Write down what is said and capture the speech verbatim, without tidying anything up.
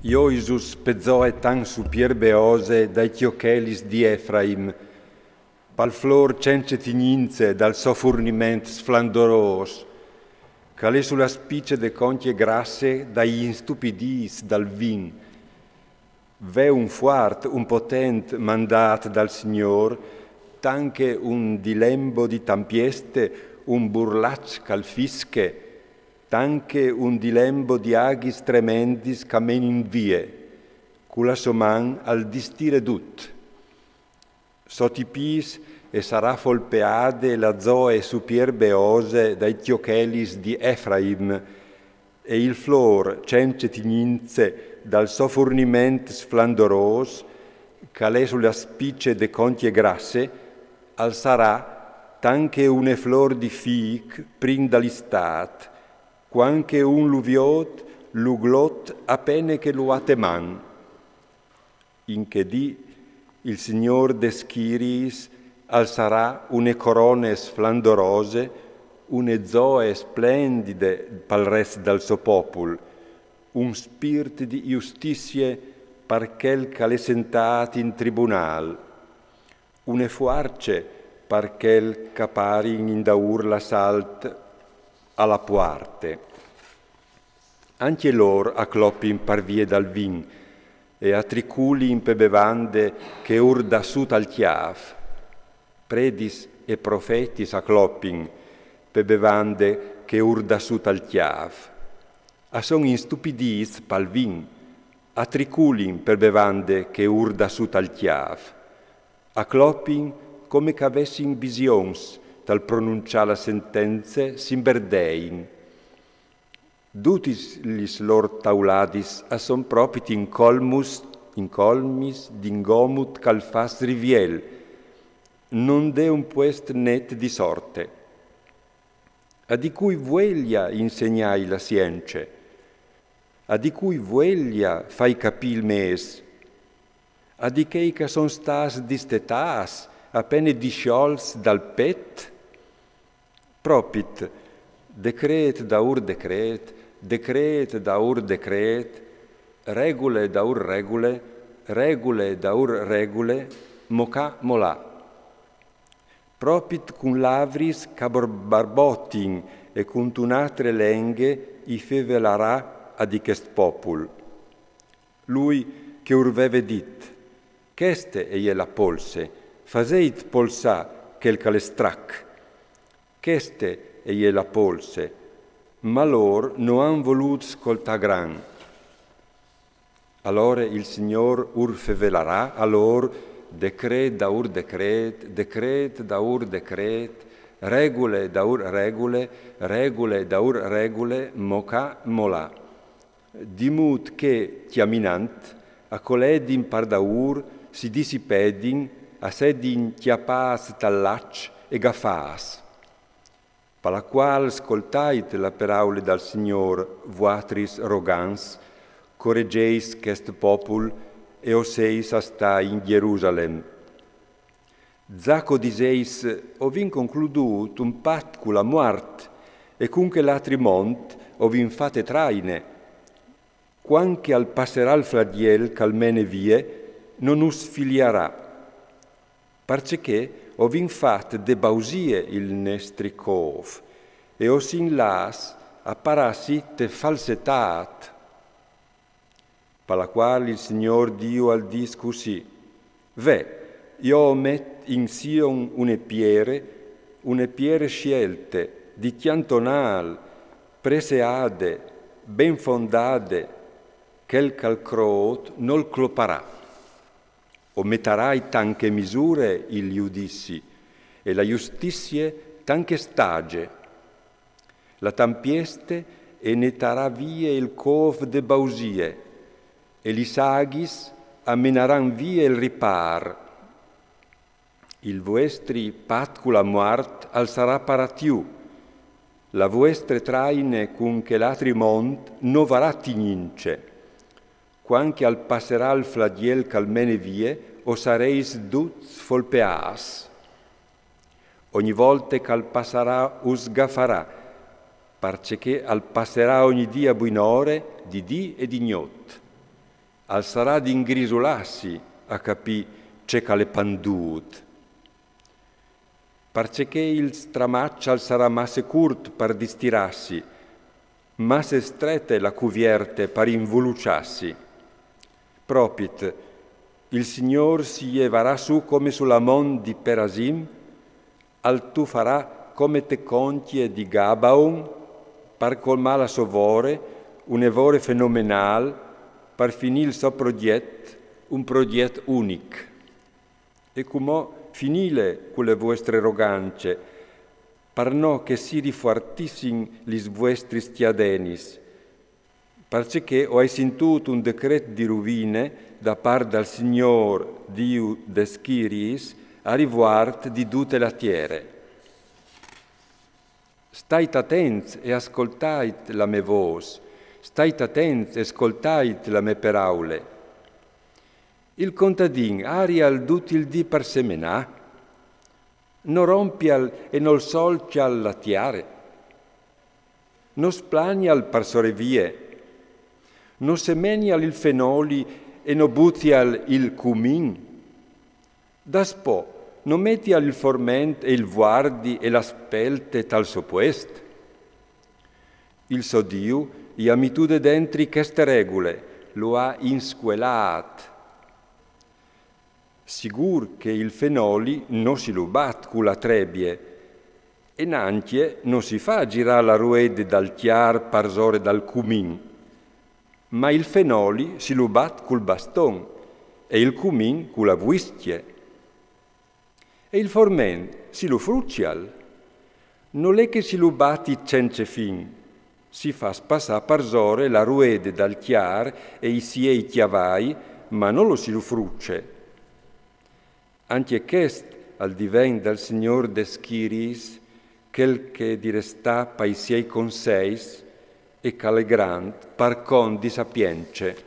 Ioisus pe zoe tan supierbeose dai tiochelis di Efraim, pal flor cence tigninze dal so furniment sflandoroos, che al è su la spice de conchie grasse dai instupidîts dal vin. Ve un fuart, un potent mandât dal Signôr, tanche un dilembo di tampieste, un burlaç che al fische, tanche un dilembo di aghis tremendis che a menin vie, cu la so man al distire dut. Sot i pîts e sarà folpeade la zoe supierbeose dai tiochelis di Efraim, e il flor cence tigninze dal so furniment sflandoroos, che al è su la spice de conchie grasse, al sarà tanche une flor di fîc prin da l'istât, cuant che un lu viôt, lu glot a pene che lu à te man. In chê dì il Signôr des schiriis al sarà une corone sflandorose, une zoe splendide pal rest dal so popul, un spirt di justizie par chel che al è sentât in tribunâl, une fuarce par chel che a parin indaûr l'assalt a la puarte. Ancje lôr a clopin par vie dal vin e a triculin pe bevande che ur da sù tal cjâf. Predis e profetis a clopin pe bevande che ur da sù tal cjâf. A son instupidîts pal vin, a triculin pe bevande che ur da sù tal cjâf. A clopin come che a vessin visions, tal pronunciâ la sentence s'imberdein. Dutis lis lôr tauladis a son propit in colmus, in colmis d'ingomut che al fâs riviel, nond'è un puest net di sorte. A di cui vuelia insegnâi la sience? A di cui vuelia fâi capî il mês? A di chei che a son stâts distetâts, a pene disciolts dal pet? Propit, decret daûr decret, decret daûr decret, regule daûr regule, regule daûr regule, mo ca mo là. Propit cun lavris che a bor-, barbotin e cuntune altre lenghe i fevelarà a di chest popul. Lui che ur veve dit: Cheste e je la polse, fasêt polsâ chel che al è strac. Cheste e je la polse, ma lôr no àn volût scoltâ gran. Alore il Signôr ur fevelarà a lôr decret daûr decret, decret daûr decret, regule daûr regule, regule daûr regule, mo ca mo là. Di mût che, cjaminant, a coledin par daûr, si dissipedin, a sedin cjapâts tal laç e gafâts. Par la cuâl scoltait la peraule dal Signôr, vuatris rogants, che o regês chest popul e o sês a stâ in Gjerusalem. Za che o disês: O vin concludût un pat cu la muart, e cun chel altri mont o vin fate traine. Cuant che al passerà il flagjel che al mene vie, no nus filiarà. Parcè che o vin fat de bausie il nestri côf, e o sin lâts a parâsi te falsetât. Par la cuâl il Signôr Diu al dîs cussì: Ve, jo o met in Sion une piere, une piere scielte, di cjantonâl, preseade, ben fondade, chel che al crôt nol cloparà. O metarai tant che misure il judizi, e la justizie tant che stagje. La tampieste e netarà vie il côf de bausie, e lis aghis a menaran vie il ripâr. Il vuestri pat cu la muart al sarà paratù. La vuestre traine cun chel altri mont no varà tignince. Cuant che al passerà il flagjel che al mene vie, o sarês duts folpeâts. Ogni volte che al passerà us gafarà, parcè che al passerà ogni dì a buinore, di dì e di gnot. Al sarà d'ingrisulâsi a capî ce ch'al è pandût. Parcè che il stramaç al sarà masse curt par distirâsi, masse strete la cuvierte par involuçâsi. Propit, il Signôr si jevarà sù come su la mont di Perasim, al tufarà come te conchie di Gabaon, par colmâ la sô vore, une vore fenomenâl, par finî il so progjet, un progjet unic. E cumò finîle cu le vuestre rogance, par no che si rifuartissin lis vuestris cjadenis, parcè che o ai sintût un decret di ruvine da part dal Signôr Diu des schiriis a rivuart di dute la tiere. Stait atents e ascoltait la mê vôs, stait atents e scoltait la mê peraule. Il contadin arial dut il dì par semenâ? No rompial e nol solcial la tiere? No splanial par sore vie? No semenial il fenoli e no butial il cumin? Daspò, no metial il forment e il vuardi e la spelte tal so puest? Il so Diu i à mitude dentri cheste regule, lu à inscuelât. Sigûr che il fenoli no si lu bat cu la trebie, e nancje no si fa a girâ la ruede dal cjar parsore dal cumin, ma il fenoli si lu bat cul baston e il cumin cu la vuiscje. E il forment si lu frucial? Nol è che si lu bati cence fin, si fâs passâ parsore la ruede dal cjar e i siei cjavai, ma no lu si lu fruce. Ancje chest al diven dal Signôr des schiriis, chel che di restâ pai siei conseis e ch'al è grant par cont di sapience.